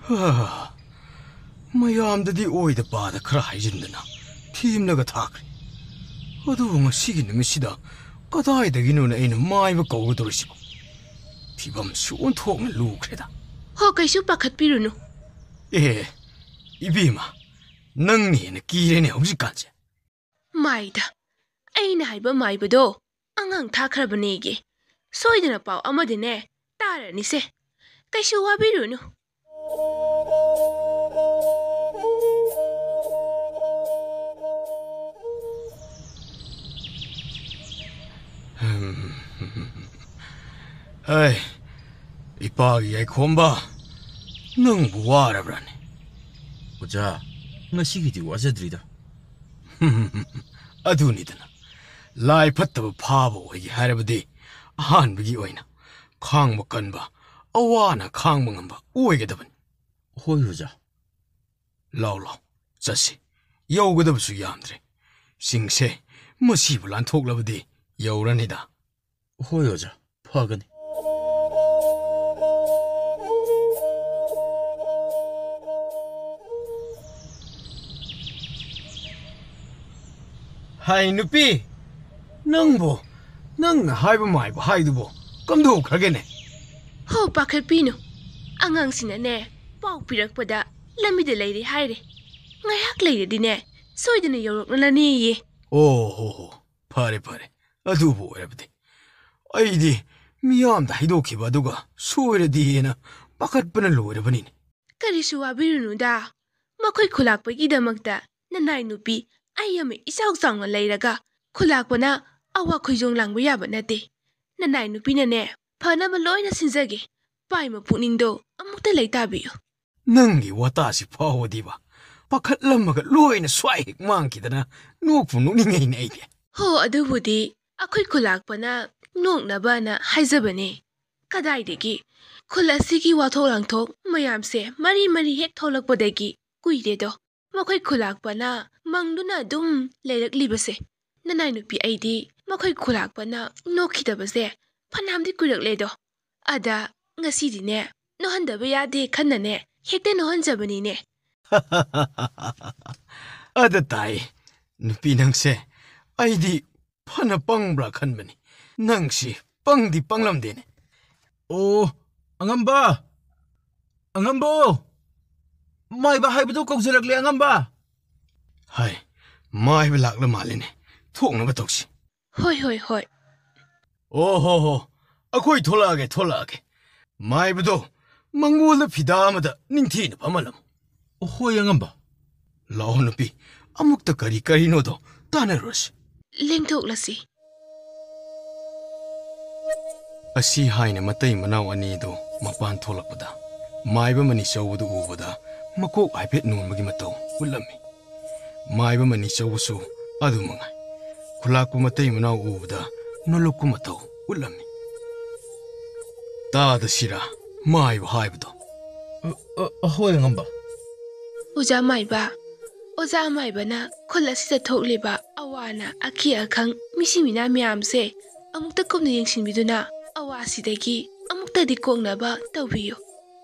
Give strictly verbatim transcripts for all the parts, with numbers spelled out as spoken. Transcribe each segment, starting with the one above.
ꯑꯥ, ꯃꯌꯥꯝꯗꯗꯤ ꯑꯣꯏꯗ ꯄꯥꯗ ꯈꯔ ꯍꯥꯏꯖꯤꯟꯗꯅ ꯊꯦꯝꯂꯒ ꯊꯥꯈ꯭ꯔꯦ꯫ ꯑꯗꯨꯕꯨ ꯉꯁꯤꯒꯤ ꯅꯨꯃꯤꯠꯁꯤꯗ ꯀꯗꯥꯏꯗꯒꯤꯅꯣꯅ ꯑꯩꯅ ꯃꯥꯏꯕ ꯀꯧꯒꯗꯧꯔꯤꯁꯤꯕꯣ? ꯐꯤꯕꯝꯁꯨ ꯑꯣꯟꯊꯣꯛꯅ ꯂꯨꯈ꯭ꯔꯦꯗ꯫ ꯍꯣ, ꯀꯩꯁꯨ ꯄꯥꯈꯠꯄꯤꯔꯨꯅꯨ꯫ ꯑꯦ, ꯏꯕꯦꯝꯃ, ꯅꯪꯅ ꯍꯦꯟꯅ ꯀꯤꯔꯦꯅꯦ ꯍꯧꯖꯤꯛꯀꯥꯟꯁꯦ꯫ ꯃꯥꯏꯗ, ꯑꯩꯅ ꯍꯥꯏꯕ ꯃꯥꯏꯕꯗꯣ ꯑꯉꯥꯡ ꯊꯥꯈ꯭ꯔꯕꯅꯦꯒꯦ꯫ ꯁꯣꯏꯗꯅ ꯄꯥꯎ ꯑꯃꯗꯤꯅꯦ ꯇꯥꯔꯅꯤꯁꯦ꯫ ꯀꯩꯁꯨ ꯋꯥꯕꯤꯔꯨꯅꯨ꯫ ꯍꯩ, ꯏꯄꯥꯒꯤ ꯌꯥꯏꯈꯣꯝꯕ, ꯅꯪꯕꯨ ꯋꯥꯔꯕ꯭ꯔꯥꯅꯦ? ꯑꯣꯖꯥ, ꯉꯁꯤꯒꯤꯗꯤ ꯋꯥꯖꯗ꯭ꯔꯤꯗ꯫ ꯑꯗꯨꯅꯤꯗꯅ, ꯂꯥꯏ ꯐꯠꯇꯕ ꯐꯥꯕ ꯑꯣꯏꯒꯦ ꯍꯥꯏꯔꯕꯗꯤ ꯑꯍꯥꯟꯕꯒꯤ ꯑꯣꯏꯅ ꯈꯥꯡꯕ ꯀꯟꯕ, ꯑꯋꯥꯅ ꯈꯥꯡꯕ ꯉꯝꯕ ꯑꯣꯏꯒꯗꯕꯅꯤ꯫ ꯍꯣꯏ ꯑꯣꯖꯥ꯫ ꯂꯥꯎ ꯂꯥꯎ, ꯆꯠꯁꯤ꯫ ꯌꯧꯒꯗꯕꯁꯨ ꯌꯥꯝꯗ꯭ꯔꯦ꯫ ꯆꯤꯡꯁꯦ ꯃꯁꯤꯕꯨ ꯂꯥꯟꯊꯣꯛꯂꯕꯗꯤ ꯌꯧꯔꯅꯤꯗ꯫ ꯍꯣꯏ ꯑꯣꯖꯥ, ꯐꯒꯅꯤ꯫ ꯍꯥꯏ ꯅꯨꯄꯤ, ꯅꯪꯕꯨ, ꯅꯪꯅ ꯍꯥꯏꯕ ꯃꯥꯏꯕ ꯍꯥꯏꯗꯨꯕꯨ ꯀꯝꯗꯧꯈ꯭ꯔꯒꯦꯅꯦ? ꯍꯣ, ꯄꯥꯈꯠꯄꯤꯅꯨ꯫ ꯑꯉꯥꯡꯁꯤꯡꯅꯅꯦ ꯄꯥꯎ ꯄꯤꯔꯛꯄꯗ ꯂꯝꯕꯤꯗ ꯂꯩꯔꯦ ꯍꯥꯏꯔꯦ꯫ ꯉꯥꯏꯍꯥꯛ ꯂꯩꯔꯗꯤꯅꯦ ꯁꯣꯏꯗꯅ ꯌꯧꯔꯛꯂꯅꯤꯌꯦ꯫ ꯑꯣ ꯍꯣ ꯍꯣ, ꯐꯔꯦ ꯐꯔꯦ, ꯑꯗꯨꯕꯨ ꯑꯣꯏꯔꯕꯗꯤ꯫ ꯑꯩꯗꯤ ꯃꯤꯌꯥꯝꯗ ꯍꯥꯏꯗꯣꯛꯈꯤꯕ ꯑꯗꯨꯒ ꯁꯣꯏꯔꯗꯤꯅ ꯄꯥꯈꯠꯄꯅ ꯂꯣꯏꯔꯕꯅꯤꯅꯦ꯫ ꯀꯔꯤꯁꯨ ꯋꯥꯕꯤꯔꯨꯅꯨꯗ, ꯃꯈꯣꯏ ꯈꯨꯂꯥꯛꯄꯒꯤꯗꯃꯛꯇ ꯅꯅꯥꯏ ꯅꯨꯄꯤ ꯑꯩ ꯑꯃ ꯏꯆꯥꯎ ꯆꯥꯎꯅ ꯂꯩꯔꯒ ꯈꯨꯂꯥꯛꯄꯅ ꯑꯋꯥ ꯈꯣꯏꯖꯣꯡ ꯂꯥꯡꯕ ꯌꯥꯕ ꯅꯠꯇꯦ꯫ ꯅꯅꯥꯏ ꯅꯨꯄꯤꯅꯅꯦ ꯐꯅꯕ ꯂꯣꯏꯅ ꯁꯤꯟꯖꯒꯦ꯫ ꯄꯥꯏꯃ ꯄꯨꯛꯅꯤꯡꯗꯣ ꯑꯃꯨꯛꯇ ꯂꯩꯇꯥꯕꯤꯌꯨ꯫ ꯅꯪꯒꯤ ꯋꯥꯇꯥꯁꯤ ꯐꯥꯎꯕꯗꯤꯕ, ꯄꯥꯈꯠꯂꯝꯃꯒ ꯂꯣꯏꯅ ꯁ꯭ꯋꯥꯏ ꯍꯦꯛ ꯃꯥꯡꯈꯤꯗꯅ ꯅꯣꯛꯄꯨ ꯅꯣꯛꯅꯤꯡꯉꯩꯅꯦ ꯑꯩꯗꯤ꯫ ꯍꯣ, ꯑꯗꯨꯕꯨꯗꯤ ꯑꯩꯈꯣꯏ ꯈꯨꯂꯥꯛꯄꯅ ꯅꯣꯛꯅꯕꯅ ꯍꯥꯏꯖꯕꯅꯦ꯫ ꯀꯗꯥꯏꯗꯒꯤ ꯈꯨꯜ ꯑꯁꯤꯒꯤ ꯋꯥꯊꯣꯛ ꯂꯥꯡꯊꯣꯛ ꯃꯌꯥꯝꯁꯦ ꯃꯔꯤ ꯃꯔꯤ ꯍꯦꯛ ꯊꯣꯛꯂꯛꯄꯗꯒꯤ ꯀꯨꯏꯔꯦꯗꯣ꯫ ꯃꯈꯣꯏ ꯈꯨꯂꯥꯛꯄꯅ ꯃꯪꯗꯨꯅ ꯑꯗꯨꯝ ꯂꯩꯔꯛꯂꯤꯕꯁꯦ꯫ ꯅꯅꯥꯏ ꯅꯨꯄꯤ ꯑꯩꯗꯤ ꯃꯈꯣꯏ ꯈꯨꯂꯥꯛꯄꯅ ꯅꯣꯛꯈꯤꯗꯕꯁꯦ ꯐꯅꯌꯥꯝꯗꯤ ꯀꯨꯏꯔꯛꯂꯦꯗꯣ꯫ ꯑꯗ ꯉꯁꯤꯗꯤꯅꯦ ꯅꯣꯛꯍꯟꯗꯕ ꯌꯥꯗꯦ ꯈꯟꯅꯅꯦ ꯍꯦꯛꯇ ꯅꯣꯛꯍꯟꯖꯕꯅꯤꯅꯦ꯫ ꯑꯗ ꯇꯥꯏ, ꯅꯨꯄꯤ ꯅꯪꯁꯦ꯫ ꯑꯩꯗꯤ ꯐꯅ ꯄꯪꯕ꯭ꯔꯥ ꯈꯟꯕꯅꯤ꯫ ꯅꯪꯁꯤ ꯄꯪꯗꯤ ꯄꯪꯂꯝꯗꯦꯅꯦ꯫ ꯑꯣ, ꯑꯉꯝꯕ! ꯑꯉꯝꯕ! ꯃꯥꯏꯕ ꯍꯥꯏꯕꯗꯨ ꯀꯧꯖꯔꯛꯂꯦ, ꯑꯉꯝꯕ! ꯍꯥꯏ, ꯃꯥꯏꯕ ꯂꯥꯛꯂ ꯃꯥꯜꯂꯤꯅꯦ꯫ ꯊꯣꯛꯅꯕ ꯇꯧꯁꯤ꯫ ꯍꯣꯏ, ꯍꯣꯏ, ꯍꯣꯏ꯫ ꯑꯣ ꯍꯣ ꯍꯣ, ꯑꯩꯈꯣꯏ ꯊꯣꯛꯂꯛꯑꯒꯦ, ꯊꯣꯛꯂꯛꯑꯒꯦ꯫ ꯃꯥꯏꯕꯗꯣ ꯃꯪꯒꯣꯜꯗ ꯐꯤꯗꯥ ꯑꯃꯗ ꯅꯤꯡꯊꯤꯅ ꯐꯝꯍꯜꯂꯝꯃꯨ꯫ ꯍꯣꯏ, ꯑꯉꯝꯕ꯫ ꯂꯥꯛꯑꯣ ꯅꯨꯄꯤ, ꯑꯃꯨꯛꯇ ꯀꯔꯤ ꯀꯔꯤꯅꯣꯗꯣ ꯇꯥꯟꯅꯔꯨꯔꯁꯤ꯫ ꯂꯦꯡꯊꯣꯛꯂꯁꯤ꯫ ꯑꯁꯤ ꯍꯥꯏꯅ ꯃꯇꯩ ꯃꯅꯥꯎ ꯑꯅꯤꯗꯨ ꯃꯄꯥꯟ ꯊꯣꯛꯂꯛꯄꯗ, ꯃꯥꯏꯕ ꯃꯅꯤꯆꯧꯕꯗꯨ ꯎꯕꯗ ꯃꯀꯣꯛ ꯍꯥꯏꯐꯦꯠ ꯅꯣꯟꯕꯒꯤ ꯃꯇꯧ ꯎꯠꯂꯝꯃꯤ꯫ ꯃꯥꯏꯕ ꯃꯅꯤꯆꯧꯕꯁꯨ ꯑꯗꯨ ꯃꯉꯥꯏ꯫ ꯈꯨꯂꯥꯛꯄ ꯃꯇꯩ ꯃꯅꯥꯎ ꯎꯕꯗ ꯅꯣꯜꯂꯨꯛꯄ ꯃꯇꯧ ꯎꯠꯂꯝꯃꯤ꯫ ꯇꯥꯗ ꯁꯤꯔꯥ ꯃꯥꯏꯕ ꯍꯥꯏꯕꯗꯣ꯫ ꯑ, ꯑ, ꯍꯣꯏ, ꯑꯉꯝꯕ꯫ ꯑꯣꯖꯥ ꯃꯥꯏꯕ, ꯑꯣꯖꯥ ꯃꯥꯏꯕꯅ ꯈꯨꯜ ꯑꯁꯤꯗ ꯊꯣꯛꯂꯤꯕ ꯑꯋꯥ ꯑꯅꯥ, ꯑꯀꯤ ꯑꯈꯪ, ꯃꯤꯁꯤ ꯃꯤꯅꯥ ꯃꯌꯥꯝꯁꯦ ꯑꯃꯨꯛꯇ ꯀꯨꯞꯅ ꯌꯦꯡꯁꯤꯟꯕꯤꯗꯨꯅ ꯑꯋꯥꯁꯤꯗꯒꯤ ꯑꯃꯨꯛꯇꯗꯤ ꯀꯣꯛꯅꯕ ꯇꯧꯕꯤꯌꯨ꯫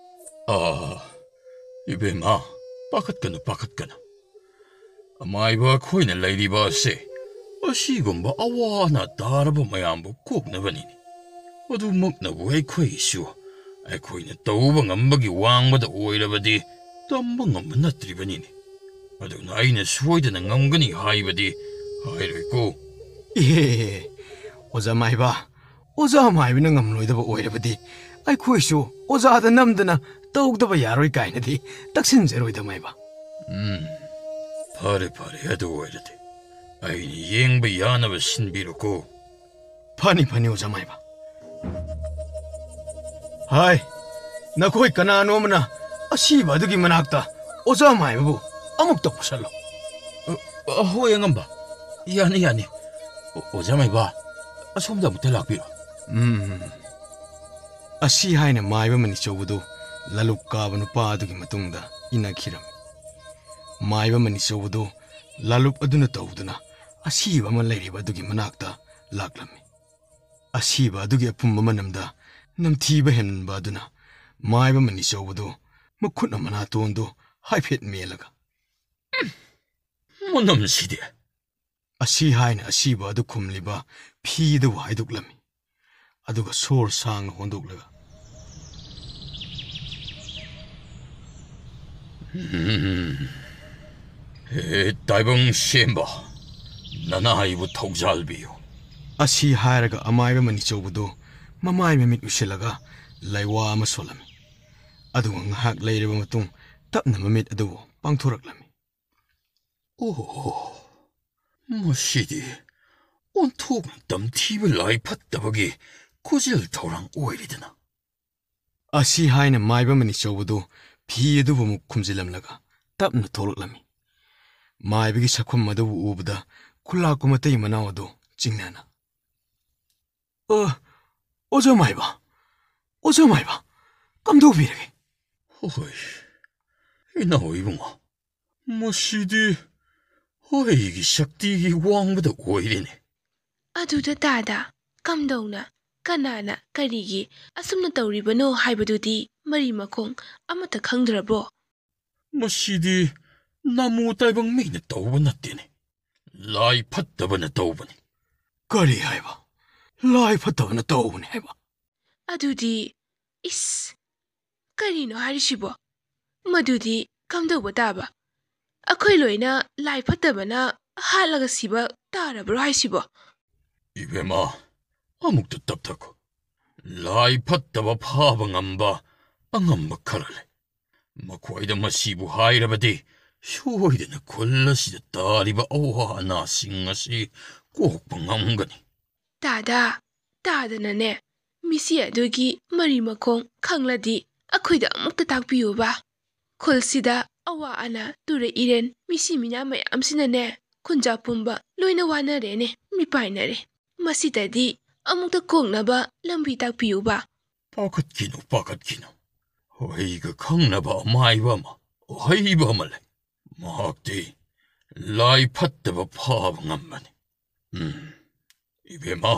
ꯑꯥ, ꯏꯕꯦꯝꯃ, ꯄꯥꯈꯠꯀꯅꯨ, ꯄꯥꯈꯠꯀꯅꯨ꯫ ꯑꯃꯥꯏꯕ ꯑꯩꯈꯣꯏꯅ ꯂꯩꯔꯤꯕ ꯑꯁꯦ ꯑꯁꯤꯒꯨꯝꯕ ꯑꯋꯥ ꯑꯅꯥ ꯇꯥꯔꯕ ꯃꯌꯥꯝꯕꯨ ꯀꯣꯛꯅꯕꯅꯤꯅꯦ꯫ ꯑꯗꯨꯃꯛꯅꯕꯨ ꯑꯩꯈꯣꯏꯒꯤꯁꯨ ꯑꯩꯈꯣꯏꯅ ꯇꯧꯕ ꯉꯝꯕꯒꯤ ꯋꯥꯡꯃꯗ ꯑꯣꯏꯔꯕꯗꯤ ꯇꯝꯕ ꯉꯝꯕ ꯅꯠꯇ꯭ꯔꯤꯕꯅꯤꯅꯦ꯫ ꯑꯗꯨꯅ ꯑꯩꯅ ꯁꯣꯏꯗꯅ ꯉꯝꯒꯅꯤ ꯍꯥꯏꯕꯗꯤ ꯍꯥꯏꯔꯣꯏꯀꯣ꯫ ꯏꯍꯦ, ꯑꯣꯖꯥ ꯃꯥꯏꯕ, ꯑꯣꯖꯥ ꯃꯥꯏꯕꯅ ꯉꯝꯂꯣꯏꯗꯕ ꯑꯣꯏꯔꯕꯗꯤ ꯑꯩꯈꯣꯏꯁꯨ ꯑꯣꯖꯥꯗ ꯅꯝꯗꯅ ꯇꯧꯗꯕ ꯌꯥꯔꯣꯏ ꯀꯥꯏꯅꯗꯤ ꯇꯛꯁꯤꯟꯖꯔꯣꯏꯗ, ꯃꯥꯏꯕ꯫ ꯎꯝ, ꯐꯔꯦ, ꯐꯔꯦ, ꯑꯗꯨ ꯑꯣꯏꯔꯗꯤ ꯑꯩꯅ ꯌꯦꯡꯕ ꯌꯥꯅꯕ ꯁꯤꯟꯕꯤꯔꯣꯀꯣ꯫ ꯐꯅꯤ, ꯐꯅꯤ, ꯑꯣꯖꯥ ꯃꯥꯏꯕ꯫ ꯍꯥꯏ, ꯅꯈꯣꯏ ꯀꯅꯥꯅꯣ ꯑꯃꯅ ꯑꯁꯤꯕ ꯑꯗꯨꯒꯤ ꯃꯅꯥꯛꯇ ꯑꯣꯖꯥ ꯃꯥꯏꯕꯕꯨ ꯑꯃꯨꯛꯇ ꯄꯨꯁꯜꯂꯣ꯫ ꯑ, ꯑ, ꯍꯣꯏ, ꯑꯉꯝꯕ꯫ ꯌꯥꯅꯤ, ꯌꯥꯅꯤ꯫ ꯑꯣ, ꯑꯣꯖꯥ ꯃꯥꯏꯕ, ꯑꯁꯣꯝꯗ ꯑꯃꯨꯛꯇ ꯂꯥꯛꯄꯤꯔꯣ꯫ ꯎꯝ꯫ ꯑꯁꯤ ꯍꯥꯏꯅ ꯃꯥꯏꯕ ꯃꯅꯤꯆꯧꯕꯗꯨ ꯂꯥꯂꯨꯞ ꯀꯥꯕ ꯅꯨꯄꯥ ꯑꯗꯨꯒꯤ ꯃꯇꯨꯡꯗ ꯏꯟꯅꯈꯤꯔꯝꯃꯤ꯫ ꯃꯥꯏꯕ ꯃꯅꯤꯆꯧꯕꯗꯨ ꯂꯥꯂꯨꯞ ꯑꯗꯨꯅ ꯇꯧꯗꯨꯅ ꯑꯁꯤꯕ ꯑꯃ ꯂꯩꯔꯤꯕ ꯑꯗꯨꯒꯤ ꯃꯅꯥꯛꯇ ꯂꯥꯛꯂꯝꯃꯤ꯫ ꯑꯁꯤꯕ ꯑꯗꯨꯒꯤ ꯑꯄꯨꯝꯕ ꯃꯅꯝꯗ ꯅꯝꯊꯤꯕ ꯍꯦꯟꯃꯟꯕ ꯑꯗꯨꯅ ꯃꯥꯏꯕ ꯃꯅꯤꯆꯧꯕꯗꯨ ꯃꯈꯨꯠꯅ ꯃꯅꯥꯇꯣꯟꯗꯨ ꯍꯥꯏꯐꯦꯠ ꯃꯦꯜꯂꯒ, "ꯃꯅꯝꯁꯤꯗꯤ!" ꯑꯁꯤ ꯍꯥꯏꯅ ꯑꯁꯤꯕ ꯑꯗꯨ ꯈꯨꯝꯂꯤꯕ ꯐꯤꯗꯨꯕꯨ ꯍꯥꯏꯗꯣꯛꯂꯝꯃꯤ꯫ ꯑꯗꯨꯒ ꯁꯣꯔ ꯁꯥꯡꯅ ꯍꯣꯟꯗꯣꯛꯂꯒ, "ꯎꯝ, ꯍꯦ ꯇꯥꯏꯕꯪ ꯁꯦꯝꯕ, ꯅꯅꯥꯏꯕꯨ ꯊꯧꯖꯥꯜꯕꯤꯌꯨ!" ꯑꯁꯤ ꯍꯥꯏꯔꯒ ꯑꯃꯥꯏꯕ ꯃꯅꯤꯆꯧꯕꯗꯨ ꯃꯃꯥꯏ ꯃꯃꯤꯠ ꯎꯏꯁꯤꯜꯂꯒ ꯂꯥꯏꯋꯥ ꯑꯃ ꯁꯣꯜꯂꯝꯃꯤ꯫ ꯑꯗꯨꯒ ꯉꯥꯏꯍꯥꯛ ꯂꯩꯔꯕ ꯃꯇꯨꯡ ꯇꯞꯅ ꯃꯃꯤꯠ ꯑꯗꯨꯕꯨ ꯄꯥꯡꯊꯣꯔꯛꯂꯝꯃꯤ꯫ "ꯑꯣ, ꯃꯁꯤꯗꯤ ꯑꯣꯟꯊꯣꯛꯅ ꯇꯝꯊꯤꯕ ꯂꯥꯏ ꯐꯠꯇꯕꯒꯤ ꯈꯨꯖꯤꯜ ꯊꯧꯔꯥꯡ ꯑꯣꯏꯔꯤꯗꯅ!" ꯑꯁꯤ ꯍꯥꯏꯅ ꯃꯥꯏꯕ ꯃꯅꯤꯆꯧꯕꯗꯨ ꯐꯤ ꯑꯗꯨꯕꯨ ꯑꯃꯨꯛ ꯈꯨꯝꯖꯤꯜꯂꯝꯂꯒ ꯇꯞꯅ ꯊꯣꯛꯂꯛꯂꯝꯃꯤ꯫ ꯃꯥꯏꯕꯒꯤ ꯁꯛꯐꯝ ꯑꯗꯨꯕꯨ ꯎꯕꯗ ꯈꯨꯂꯥꯛꯄ ꯃꯇꯩ ꯃꯅꯥꯎ ꯑꯗꯨ ꯆꯤꯡꯅꯅ, "ꯑ, ꯑꯣꯖꯥ ꯃꯥꯏꯕ, ꯑꯣꯖꯥ ꯃꯥꯏꯕ, ꯀꯝꯗꯧꯕꯤꯔꯒꯦ?" "ꯍꯣꯏ, ꯏꯅꯥꯎ ꯏꯕꯨꯡꯉꯣ, ꯃꯁꯤꯗꯤ ꯍꯣꯏꯒꯤ ꯁꯛꯇꯤꯒꯤ ꯋꯥꯡꯕꯗ ꯑꯣꯏꯔꯦꯅꯦ!" ꯑꯗꯨꯗ ꯇꯥꯗ ꯀꯝꯗꯧꯅ, ꯀꯅꯥꯅ, ꯀꯔꯤꯒꯤ ꯑꯁꯨꯝꯅ ꯇꯧꯔꯤꯕꯅꯣ ꯍꯥꯏꯕꯗꯨꯗꯤ ꯃꯔꯤ ꯃꯈꯣꯡ ꯑꯃꯠꯇ ꯈꯪꯗ꯭ꯔꯕꯣ? "ꯃꯁꯤꯗꯤ ꯅꯃꯣ ꯇꯥꯏꯕꯪ ꯃꯤꯅ ꯇꯧꯕ ꯅꯠꯇꯦꯅꯦ, ꯂꯥꯏ ꯐꯠꯇꯕꯅ ꯇꯧꯕꯅꯤ!" "ꯀꯔꯤ ꯍꯥꯏꯕ? ꯂꯥꯏ ꯐꯠꯇꯕꯅ ꯇꯧꯕꯅꯤ ꯍꯥꯏꯕ?" ꯑꯗꯨꯗꯤ, ꯏꯁ, ꯀꯔꯤꯅꯣ ꯍꯥꯏꯔꯤꯁꯤꯕꯣ? ꯃꯗꯨꯗꯤ ꯀꯝꯗꯧꯕ ꯇꯥꯕ? ꯑꯩꯈꯣꯏ ꯂꯣꯏꯅ ꯂꯥꯏ ꯐꯠꯇꯕꯅ ꯍꯥꯠꯂꯒ ꯁꯤꯕ ꯇꯥꯔꯕ꯭ꯔꯣ ꯍꯥꯏꯁꯤꯕꯣ? "ꯏꯕꯦꯝꯃ, ꯑꯃꯨꯛꯇ ꯇꯞꯊꯈꯣ꯫ ꯂꯥꯏ ꯐꯠꯇꯕ ꯐꯥꯕ ꯉꯝꯕ ꯑꯉꯝꯕ ꯈꯔ ꯂꯩ꯫ ꯃꯈꯣꯏꯗ ꯃꯁꯤꯕꯨ ꯍꯥꯏꯔꯕꯗꯤ ꯁꯣꯏꯗꯅ ꯈꯨꯜ ꯑꯁꯤꯗ ꯇꯥꯔꯤꯕ ꯑꯋꯥ ꯑꯅꯥꯁꯤꯡ ꯑꯁꯤ ꯀꯣꯛꯄ ꯉꯝꯒꯅꯤ꯫" ꯇꯥꯗ, ꯇꯥꯗꯅꯅꯦ, ꯃꯤꯁꯤ ꯑꯗꯨꯒꯤ ꯃꯔꯤ ꯃꯈꯣꯡ ꯈꯪꯂꯗꯤ ꯑꯩꯈꯣꯏꯗ ꯑꯃꯨꯛꯇ ꯇꯥꯛꯄꯤꯌꯨꯕ꯫ ꯈꯨꯜꯁꯤꯗ ꯑꯋꯥ ꯑꯅꯥ, ꯇꯨꯔꯦ ꯏꯔꯦꯟ, ꯃꯤꯁꯤ ꯃꯤꯅꯥ ꯃꯌꯥꯝꯁꯤꯅꯅꯦ, ꯈꯨꯟꯖꯥ ꯄꯨꯝꯕ ꯂꯣꯏꯅ ꯋꯥꯅꯔꯦꯅꯦ, ꯃꯤꯄꯥꯏꯅꯔꯦ꯫ ꯃꯁꯤꯗꯗꯤ ꯑꯃꯨꯛꯇ ꯀꯣꯛꯅꯕ ꯂꯝꯕꯤ ꯇꯥꯛꯄꯤꯌꯨꯕ꯫ "ꯄꯥꯈꯠꯈꯤꯅꯨ, ꯄꯥꯈꯠꯈꯤꯅꯨ꯫ ꯑꯩꯒ ꯈꯪꯅꯕ ꯑꯃꯥꯏꯕ ꯑꯃ, ꯑꯍꯩꯕ ꯑꯃ ꯂꯩ꯫ ꯃꯍꯥꯛꯇꯤ ꯂꯥꯏ ꯐꯠꯇꯕ ꯐꯥꯕ ꯉꯝꯕꯅꯤ꯫ ꯎꯝ, ꯏꯕꯦꯝꯃ,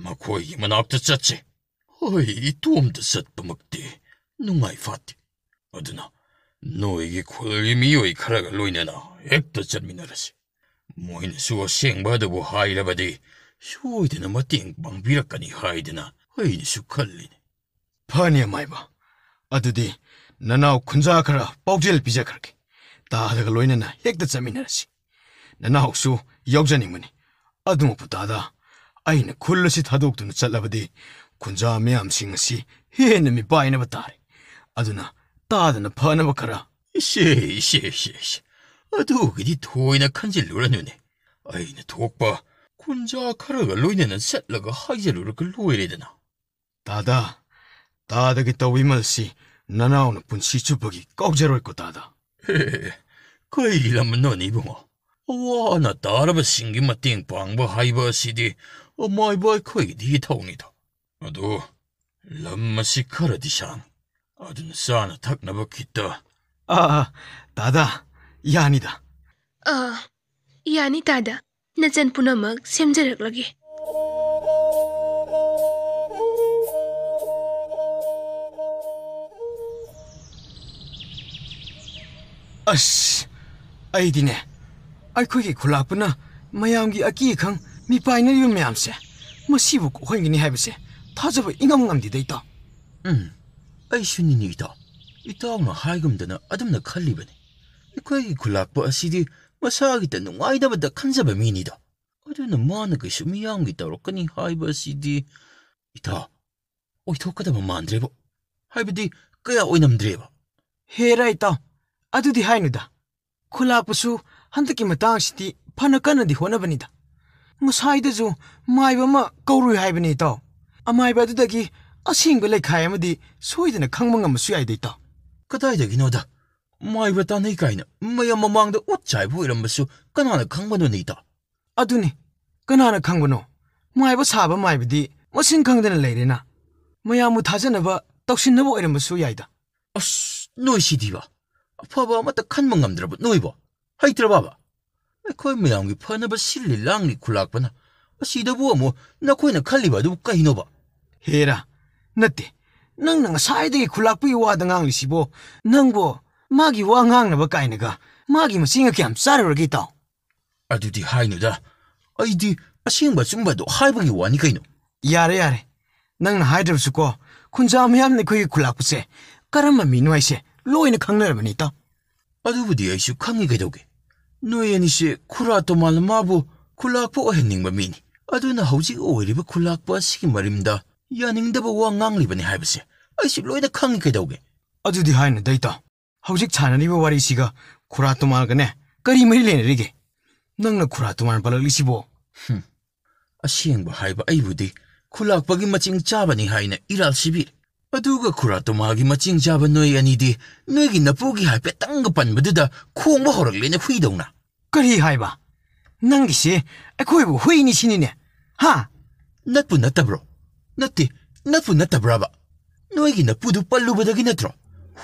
ꯃꯈꯣꯏꯒꯤ ꯃꯅꯥꯛꯇ ꯆꯠꯁꯦ꯫ ꯑꯩ ꯏꯇꯣꯝꯇ ꯆꯠꯄꯃꯛꯇꯤ ꯅꯨꯡꯉꯥꯏ ꯐꯥꯠꯇꯦ꯫ ꯑꯗꯨꯅ ꯅꯣꯏꯒꯤ ꯈꯨꯜꯒꯤ ꯃꯤꯑꯣꯏ ꯈꯔꯒ ꯂꯣꯏꯅꯅ ꯍꯦꯛꯇ ꯆꯠꯃꯤꯟꯅꯔꯁꯤ꯫ ꯃꯣꯏꯅꯁꯨ ꯑꯁꯦꯡꯕ ꯑꯗꯨꯕꯨ ꯍꯥꯏꯔꯕꯗꯤ ꯁꯣꯏꯗꯅ ꯃꯇꯦꯡ ꯄꯥꯡꯕꯤꯔꯛꯀꯅꯤ ꯍꯥꯏꯗꯅ ꯑꯩꯅꯁꯨ ꯈꯜꯂꯤꯅꯤ꯫ ꯐꯅꯤ ꯑꯃꯥꯏꯕ, ꯑꯗꯨꯗꯤ ꯅꯅꯥꯎ ꯈꯨꯟꯖꯥ ꯈꯔ ꯄꯥꯎꯖꯦꯜ ꯄꯤꯖꯈ꯭ꯔꯒꯦ꯫ ꯇꯥꯗꯒ ꯂꯣꯏꯅꯅ ꯍꯦꯛꯇ ꯆꯠꯃꯤꯟꯅꯔꯁꯤ꯫ ꯅꯅꯥꯎꯁꯨ ꯌꯥꯎꯖꯅꯤꯡꯕꯅꯤ꯫ ꯑꯗꯨꯃꯛꯄꯨ ꯇꯥꯗ, ꯑꯩꯅ ꯈꯨꯜ ꯑꯁꯤ ꯊꯥꯗꯣꯛꯇꯨꯅ ꯆꯠꯂꯕꯗꯤ ꯈꯨꯟꯖꯥ ꯃꯌꯥꯝꯁꯤꯡ ꯑꯁꯤ ꯍꯦꯟꯅ ꯃꯤꯄꯥꯏꯅꯕ ꯇꯥꯔꯦ꯫ ꯑꯗꯨꯅ ꯇꯥꯗꯅ ꯐꯅꯕ ꯈꯔ꯫ ꯏꯁꯦ, ꯏꯁꯦ, ꯏꯁꯦ, ꯏꯁꯦ꯫ ꯑꯗꯨꯒꯤꯗꯤ ꯊꯣꯏꯅ ꯈꯟꯖꯤꯜꯂꯨꯔꯅꯨꯅꯦ꯫ ꯑꯩꯅ ꯊꯣꯛꯄ ꯈꯨꯟꯖꯥ ꯈꯔꯒ ꯂꯣꯏꯅꯅ ꯆꯠꯂꯒ ꯍꯥꯏꯖꯔꯨꯔꯒ ꯂꯣꯏꯔꯦꯗꯅ꯫ ꯇꯥꯗ, ꯇꯥꯗꯒꯤ ꯇꯧ ꯏꯃꯜꯁꯤ ꯅꯅꯥꯎꯅ ꯄꯨꯟꯁꯤ ꯆꯨꯞꯄꯒꯤ ꯀꯥꯎꯖꯔꯣꯏꯀꯣ ꯇꯥꯗ꯫ ꯍꯦ, ꯀꯩ ꯂꯝꯅꯣꯅꯦ ꯏꯕꯨꯡꯉꯣ? ꯑꯋꯥ ꯑꯅꯥ ꯇꯥꯔꯕꯁꯤꯡꯒꯤ ꯃꯇꯦꯡ ꯄꯥꯡꯕ ꯍꯥꯏꯕ ꯑꯁꯤꯗꯤ ꯑꯃꯥꯏꯕ ꯑꯩꯈꯣꯏꯒꯤꯗꯤ ꯏꯊꯧꯅꯤꯗꯣ꯫ ꯑꯗꯨ ꯂꯝ ꯑꯁꯤ ꯈꯔꯗꯤ ꯁꯥꯡ, ꯑꯗꯨꯅ ꯆꯥꯅ ꯊꯛꯅꯕ ꯈꯤꯇ꯫ ꯑꯥ, ꯑꯥ, ꯇꯥꯗ, ꯌꯥꯅꯤꯗ꯫ ꯑꯥ, ꯌꯥꯅꯤ ꯇꯥꯗ, ꯅꯆꯟ ꯄꯨꯝꯅꯃꯛ ꯁꯦꯝꯖꯔꯛꯂꯒꯦ꯫ ꯑꯁ, ꯑꯩꯗꯤꯅꯦ, ꯑꯩꯈꯣꯏꯒꯤ ꯈꯨꯂꯥꯛꯄꯅ ꯃꯌꯥꯝꯒꯤ ꯑꯀꯤ ꯑꯈꯪ ꯃꯤꯄꯥꯏꯅꯔꯤꯕ ꯃꯌꯥꯝꯁꯦ ꯃꯁꯤꯕꯨ ꯀꯣꯛꯍꯟꯒꯅꯤ ꯍꯥꯏꯕꯁꯦ ꯊꯥꯖꯕ ꯏꯉꯝ ꯉꯝꯗꯦꯗ, ꯏꯇꯥꯎ꯫ ꯎꯝ, ꯑꯩꯁꯨꯅꯤꯅꯦ, ꯏꯇꯥꯎ꯫ ꯏꯇꯥꯎꯅ ꯍꯥꯏꯒꯨꯝꯗꯅ ꯑꯗꯨꯝꯅ ꯈꯜꯂꯤꯕꯅꯤ꯫ ꯑꯩꯈꯣꯏꯒꯤ ꯈꯨꯂꯥꯛꯄ ꯑꯁꯤꯗꯤ ꯃꯁꯥꯒꯤꯇ ꯅꯨꯡꯉꯥꯏꯅꯕꯗ ꯈꯟꯖꯕ ꯃꯤꯅꯤꯗꯣ꯫ ꯑꯗꯨꯅ ꯃꯥꯅ ꯀꯩꯁꯨ ꯃꯤꯌꯥꯝꯒꯤ ꯇꯧꯔꯛꯀꯅꯤ ꯍꯥꯏꯕ ꯑꯁꯤꯗꯤ, ꯏꯇꯥꯎ, ꯑꯣꯏꯊꯣꯛꯀꯗꯕ ꯃꯥꯟꯗ꯭ꯔꯦꯕꯣ꯫ ꯍꯥꯏꯕꯗꯤ, ꯀꯌꯥ ꯑꯣꯏꯅꯝꯗ꯭ꯔꯦꯕ꯫ ꯍꯦꯔꯥ ꯏꯇꯥꯎ, ꯑꯗꯨꯗꯤ ꯍꯥꯏꯅꯨꯗ꯫ ꯈꯨꯂꯥꯛꯄꯁꯨ ꯍꯟꯗꯛꯀꯤ ꯃꯇꯥꯡꯁꯤꯗꯤ ꯐꯅ ꯀꯟꯅꯗꯤ ꯍꯣꯠꯅꯕꯅꯤꯗ꯫ ꯉꯁꯥꯏꯗꯁꯨ ꯃꯥꯏꯕ ꯑꯃ ꯀꯧꯔꯨꯏ ꯍꯥꯏꯕꯅꯤ ꯏꯇꯥꯎ꯫ ꯑꯃꯥꯏꯕ ꯑꯗꯨꯗꯒꯤ ꯑꯁꯦꯡꯕ ꯂꯩꯈꯥꯏ ꯑꯃꯗꯤ ꯁꯣꯏꯗꯅ ꯈꯪꯕ ꯉꯝꯕꯁꯨ ꯌꯥꯏꯗ ꯏꯇꯥꯎ꯫ ꯀꯗꯥꯏꯗꯒꯤꯅꯣꯗ? ꯃꯥꯏꯕ ꯇꯥꯟꯅꯩ ꯀꯥꯏꯅ ꯃꯌꯥꯝ ꯃꯃꯥꯡꯗ ꯎꯠ ꯆꯥꯏꯕ ꯑꯣꯏꯔꯝꯕꯁꯨ ꯀꯅꯥꯅ ꯈꯪꯕꯅꯣꯅꯦ ꯏꯇꯥꯎ? ꯑꯗꯨꯅꯤ, ꯀꯅꯥꯅ ꯈꯪꯕꯅꯣ? ꯃꯥꯏꯕ ꯁꯥꯕ ꯃꯥꯏꯕꯗꯤ ꯃꯁꯤꯡ ꯈꯪꯗꯅ ꯂꯩꯔꯦꯅ꯫ ꯃꯌꯥꯝꯕꯨ ꯊꯥꯖꯅꯕ ꯇꯧꯁꯤꯟꯅꯕ ꯑꯣꯏꯔꯝꯕꯁꯨ ꯌꯥꯏꯗ꯫ ꯑꯁ, ꯅꯣꯏ ꯁꯤꯗꯤꯕ! ꯑꯐꯕ ꯑꯃꯠꯇ ꯈꯟꯕ ꯉꯝꯗ꯭ꯔꯕ ꯅꯣꯏꯕꯣ? ꯍꯩꯇ꯭ꯔꯕꯕ? ꯑꯩꯈꯣꯏ ꯃꯌꯥꯝꯒꯤ ꯐꯅꯕ ꯁꯤꯜꯂꯤ ꯂꯥꯡꯂꯤ ꯈꯨꯂꯥꯛꯄꯅ꯫ ꯑꯁꯤꯗꯕꯨ ꯑꯃꯨꯛ ꯅꯈꯣꯏꯅ ꯈꯜꯂꯤꯕ ꯑꯗꯨꯕꯨ ꯀꯩꯅꯣꯕ? ꯍꯦꯔꯥ, ꯅꯠꯇꯦ, ꯅꯪꯅ ꯉꯁꯥꯏꯗꯒꯤ ꯈꯨꯂꯥꯛꯄꯒꯤ ꯋꯥꯗ ꯉꯥꯡꯂꯤꯁꯤꯕꯣ? ꯅꯪꯕꯨ ꯃꯥꯒꯤ ꯋꯥ ꯉꯥꯡꯅꯕ ꯀꯥꯏꯅꯒ ꯃꯥꯒꯤ ꯃꯁꯤꯡꯒ ꯀꯌꯥꯝ ꯆꯥꯔꯨꯔꯒꯦ, ꯏꯇꯥꯎ? ꯑꯗꯨꯗꯤ ꯍꯥꯏꯅꯨꯗ꯫ ꯑꯩꯗꯤ ꯑꯁꯦꯡꯕ ꯑꯆꯨꯝꯕꯗꯣ ꯍꯥꯏꯕꯒꯤ ꯋꯥꯅꯤ ꯀꯩꯅꯣ꯫ ꯌꯥꯔꯦ, ꯌꯥꯔꯦ꯫ ꯅꯪꯅ ꯍꯥꯏꯗ꯭ꯔꯕꯁꯨꯀꯣ, ꯈꯨꯟꯖꯥ ꯃꯤꯌꯥꯝꯅ ꯑꯩꯈꯣꯏꯒꯤ ꯈꯨꯂꯥꯛꯄꯁꯦ ꯀꯔꯝꯕ ꯃꯤꯅꯣ ꯍꯥꯏꯁꯦ ꯂꯣꯏꯅ ꯈꯪꯅꯔꯕꯅꯤ, ꯏꯇꯥꯎ꯫ ꯑꯗꯨꯕꯨꯗꯤ ꯑꯩꯁꯨ ꯈꯪꯉꯤ ꯀꯩꯗꯧꯒꯦ꯫ ꯅꯣꯏ ꯑꯅꯤꯁꯦ ꯈꯨꯔꯥ ꯇꯣꯃꯥꯜꯅ ꯃꯥꯕꯨ ꯈꯨꯂꯥꯛꯄ ꯑꯣꯏꯍꯟꯅꯤꯡꯕ ꯃꯤꯅꯤ꯫ ꯑꯗꯨꯅ ꯍꯧꯖꯤꯛ ꯑꯣꯏꯔꯤꯕ ꯈꯨꯂꯥꯛꯄ ꯑꯁꯤꯒꯤ ꯃꯔꯝꯗ ꯌꯥꯅꯤꯡꯗꯕ ꯋꯥ ꯉꯥꯡꯂꯤꯕꯅꯤ ꯍꯥꯏꯕꯁꯦ ꯑꯩꯁꯨ ꯂꯣꯏꯅ ꯈꯪꯉꯤ ꯀꯩꯗꯧꯒꯦ꯫ ꯑꯗꯨꯗꯤ ꯍꯥꯏꯅꯨꯗ, ꯏꯇꯥꯎ꯫ ꯍꯧꯖꯤꯛ ꯁꯥꯟꯅꯔꯤꯕ ꯋꯥꯔꯤꯁꯤꯒ ꯈꯨꯔꯥ ꯇꯣꯃꯥꯜꯒꯅꯦ ꯀꯔꯤ ꯃꯔꯤ ꯂꯩꯅꯔꯤꯒꯦ? ꯅꯪꯅ ꯈꯨꯔꯥ ꯇꯣꯃꯥꯜ ꯄꯜꯂꯛꯂꯤꯁꯤꯕꯣ? ꯍꯨꯝ꯫ ꯑꯁꯦꯡꯕ ꯍꯥꯏꯕ ꯑꯩꯕꯨꯗꯤ ꯈꯨꯂꯥꯛꯄꯒꯤ ꯃꯆꯤꯡ ꯆꯥꯕꯅꯤ ꯍꯥꯏꯅ ꯏꯔꯥꯜ ꯁꯤꯕꯤꯔꯦ꯫ ꯑꯗꯨꯒ ꯈꯨꯔꯥ ꯇꯣꯃꯥꯜꯒꯤ ꯃꯆꯤꯡ ꯆꯥꯕ ꯅꯣꯏ ꯑꯅꯤꯗꯤ ꯅꯣꯏꯒꯤ ꯅꯄꯨꯒꯤ ꯍꯥꯏꯐꯦꯠꯇꯪꯒ ꯄꯟꯕꯗꯨꯗ ꯈꯣꯡꯕ ꯍꯧꯔꯛꯂꯦꯅꯦ ꯍꯨꯏꯗꯧꯅ꯫ ꯀꯔꯤ ꯍꯥꯏꯕ? ꯅꯪꯒꯤꯁꯦ ꯑꯩꯈꯣꯏꯕꯨ ꯍꯨꯏꯅꯤ ꯁꯤꯅꯤꯅꯦ? ꯍꯥ? ꯅꯠꯄꯨ ꯅꯠꯇꯕ꯭ꯔꯣ? ꯅꯠꯇꯦ, ꯅꯠꯄꯨ ꯅꯠꯇꯕ꯭ꯔꯕ? ꯅꯣꯏꯒꯤ ꯅꯄꯨꯗꯨ ꯄꯜꯂꯨꯕꯗꯒꯤ ꯅꯠꯇ꯭ꯔꯣ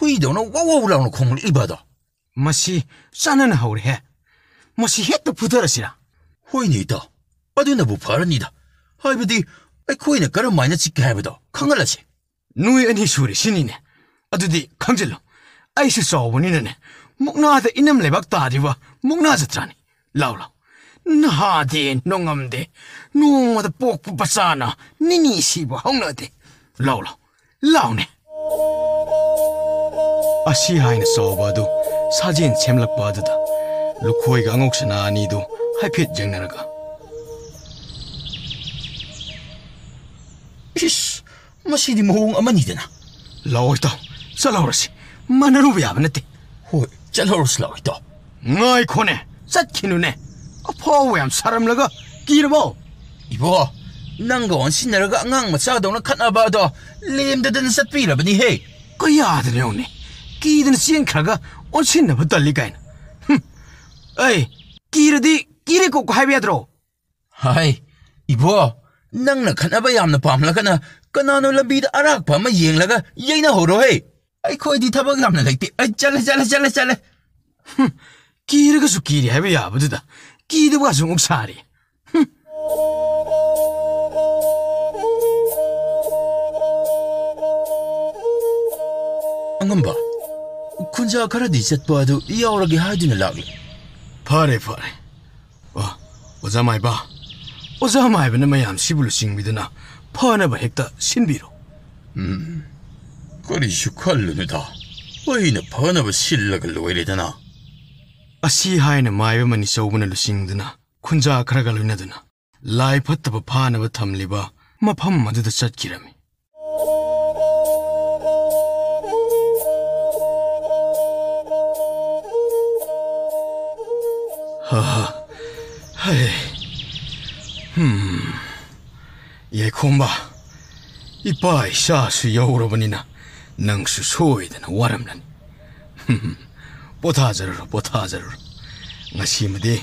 ꯍꯨꯏꯗꯧꯅ ꯋꯧ ꯋꯧ ꯂꯥꯎꯅ ꯈꯣꯡꯂꯛꯏꯕ ꯑꯗꯣ? ꯃꯁꯤ ꯆꯥꯟꯅꯅ ꯍꯧꯔꯦꯍꯦ꯫ ꯃꯁꯤ ꯍꯦꯛꯇ ꯐꯨꯊꯔꯁꯤꯔꯥ? ꯍꯣꯏꯅꯦ ꯏꯇꯥꯎ, ꯑꯗꯨꯅꯕꯨ ꯐꯔꯅꯤꯗ꯫ ꯍꯥꯏꯕꯗꯤ ꯑꯩꯈꯣꯏꯅ ꯀꯔꯝꯍꯥꯏꯅ ꯆꯤꯛꯀꯦ ꯍꯥꯏꯕꯗꯣ ꯈꯪꯍꯜꯂꯁꯤ꯫ ꯅꯣꯏ ꯑꯅꯤ ꯁꯨꯔꯦ ꯁꯤꯅꯤꯅꯦ꯫ ꯑꯗꯨꯗꯤ ꯈꯪꯖꯤꯜꯂꯨ, ꯑꯩꯁꯨ ꯆꯥꯎꯕꯅꯤꯅꯅꯦ, ꯃꯨꯛꯅꯥꯗ ꯏꯅꯝ ꯂꯩꯕꯥꯛ ꯇꯥꯗ꯭ꯔꯤꯕ ꯃꯨꯛꯅꯥ ꯖꯇ꯭ꯔꯥꯅꯤ꯫ ꯂꯥꯎ, ꯂꯥꯎ꯫ ꯅꯍꯥꯗꯦ, ꯅꯣꯡꯉꯝꯗꯦ, ꯅꯣꯡꯃꯗ ꯄꯣꯛꯄ ꯃꯆꯥꯅ ꯅꯤꯅꯤ ꯁꯤꯕ ꯍꯧꯅꯗꯦ꯫ ꯂꯥꯎ, ꯂꯥꯎ, ꯂꯥꯎꯅꯦ꯫ ꯑꯁꯤ ꯍꯥꯏꯅ ꯆꯥꯎꯕ ꯑꯗꯨ ꯁꯥꯖꯦꯟ ꯁꯦꯝꯂꯛꯄ ꯑꯗꯨꯗ ꯂꯨꯈꯣꯏꯒ ꯑꯉꯧꯁꯅꯥ ꯑꯅꯤꯗꯨ ꯍꯥꯏꯐꯦꯠ ꯌꯦꯡꯅꯔꯒ, "ꯏꯁ, ꯃꯁꯤꯗꯤ ꯃꯑꯣꯡ ꯑꯃꯅꯤꯗꯅ!" "ꯂꯥꯛꯑꯣ ꯏꯇꯥꯎ, ꯆꯠꯍꯧꯔꯁꯤ꯫ ꯃꯥꯟꯅꯔꯨꯕ ꯌꯥꯕ ꯅꯠꯇꯦ꯫" "ꯍꯣꯏ, ꯆꯠꯍꯧꯔꯁꯤ ꯂꯥꯛꯑꯣ ꯏꯇꯥꯎ꯫" "ꯉꯥꯏꯈꯣꯅꯦ, ꯆꯠꯈꯤꯅꯨꯅꯦ꯫ ꯑꯐꯥꯎꯕ ꯌꯥꯝ ꯁꯥꯔꯝꯂꯒ ꯀꯤꯔꯕꯣ?" "ꯏꯕꯣ, ꯅꯪꯒ ꯑꯣꯟꯁꯤꯟꯅꯔꯒ ꯑꯉꯥꯡ ꯃꯆꯥꯗꯧꯅ ꯈꯠꯅꯕ ꯑꯗꯣ ꯂꯦꯝꯗꯗꯅ ꯆꯠꯄꯤꯔꯕꯅꯤꯍꯦ꯫" "ꯀꯌꯥꯗꯅꯣ ꯌꯦꯡꯉꯨꯅꯦ, ꯀꯤꯗꯅ ꯆꯦꯟꯈ꯭ꯔꯒ ꯑꯣꯟꯁꯤꯟꯅꯕ ꯇꯜꯂꯤ ꯀꯥꯏꯅ꯫ ꯍꯨꯝ꯫ ꯑꯩ ꯀꯤꯔꯗꯤ ꯀꯤꯔꯦ ꯀꯣꯛ ꯍꯥꯏꯕ ꯌꯥꯗ꯭ꯔꯣ?" "ꯍꯥꯏ, ꯏꯕꯣ, ꯅꯪꯅ ꯈꯠꯅꯕ ꯌꯥꯝꯅ ꯄꯥꯝꯂꯒꯅ ꯀꯅꯥꯅꯣ ꯂꯝꯕꯤꯗ ꯑꯔꯥꯛꯄ ꯑꯃ ꯌꯦꯡꯂꯒ ꯌꯩꯅꯍꯧꯔꯣꯍꯦ꯫ ꯑꯩꯈꯣꯏꯗꯤ ꯊꯕꯛ ꯌꯥꯝꯅ ꯂꯩꯇꯦ꯫ ꯑꯩ ꯆꯠꯂꯦ, ꯆꯠꯂꯦ, ꯆꯠꯂꯦ, ꯆꯠꯂꯦ꯫" ꯍꯨꯝ, ꯀꯤꯔꯒꯁꯨ ꯀꯤꯔꯦ ꯍꯥꯏꯕ ꯌꯥꯕꯗꯨꯗ ꯀꯤꯗꯕꯒꯁꯨ ꯑꯃꯨꯛ ꯁꯥꯔꯤ꯫ ꯍꯨꯝ꯫ ꯑꯉꯝꯕ, ꯈꯨꯟꯖꯥ ꯈꯔꯗꯤ ꯆꯠꯄ ꯑꯗꯨ ꯌꯥꯎꯔꯒꯦ ꯍꯥꯏꯗꯨꯅ ꯂꯥꯛꯂꯤ꯫ ꯐꯔꯦ, ꯐꯔꯦ꯫ ꯑꯣ, ꯑꯣꯖꯥ ꯃꯥꯏꯕ, ꯑꯣꯖꯥ ꯃꯥꯏꯕꯅ ꯃꯌꯥꯝꯁꯤꯕꯨ ꯂꯨꯆꯤꯡꯕꯤꯗꯨꯅ ꯐꯅꯕ ꯍꯦꯛꯇ ꯁꯤꯟꯕꯤꯔꯣ꯫ ꯎꯝ, ꯀꯔꯤꯁꯨ ꯈꯜꯂꯨꯅꯨꯗ, ꯑꯩꯅ ꯐꯅꯕ ꯁꯤꯜꯂꯒ ꯂꯣꯏꯔꯦꯗꯅ꯫ ꯑꯁꯤ ꯍꯥꯏꯅ ꯃꯥꯏꯕ ꯃꯅꯤ ꯆꯧꯕꯅ ꯂꯨꯆꯤꯡꯗꯨꯅ ꯈꯨꯟꯖꯥ ꯈꯔꯒ ꯂꯣꯏꯅꯗꯨꯅ ꯂꯥꯏ ꯐꯠꯇꯕ ꯐꯥꯅꯕ ꯊꯝꯂꯤꯕ ꯃꯐꯝ ꯑꯗꯨꯗ ꯆꯠꯈꯤꯔꯝꯃꯤ꯫ ꯍꯥ, ꯍꯥ, ꯍꯩ꯫ ꯍꯝ꯫ ꯌꯥꯏꯈꯣꯝꯕ, ꯏꯄꯥ ꯏꯆꯥꯁꯨ ꯌꯧꯔꯕꯅꯤꯅ ꯅꯪꯁꯨ ꯁꯣꯏꯗꯅ ꯋꯥꯔꯝꯂꯅꯤ꯫ ꯍꯝ, ꯄꯣꯊꯥꯖꯔꯨꯔꯣ, ꯄꯣꯊꯥꯖꯔꯨꯔꯣ꯫ ꯉꯁꯤꯃꯗꯤ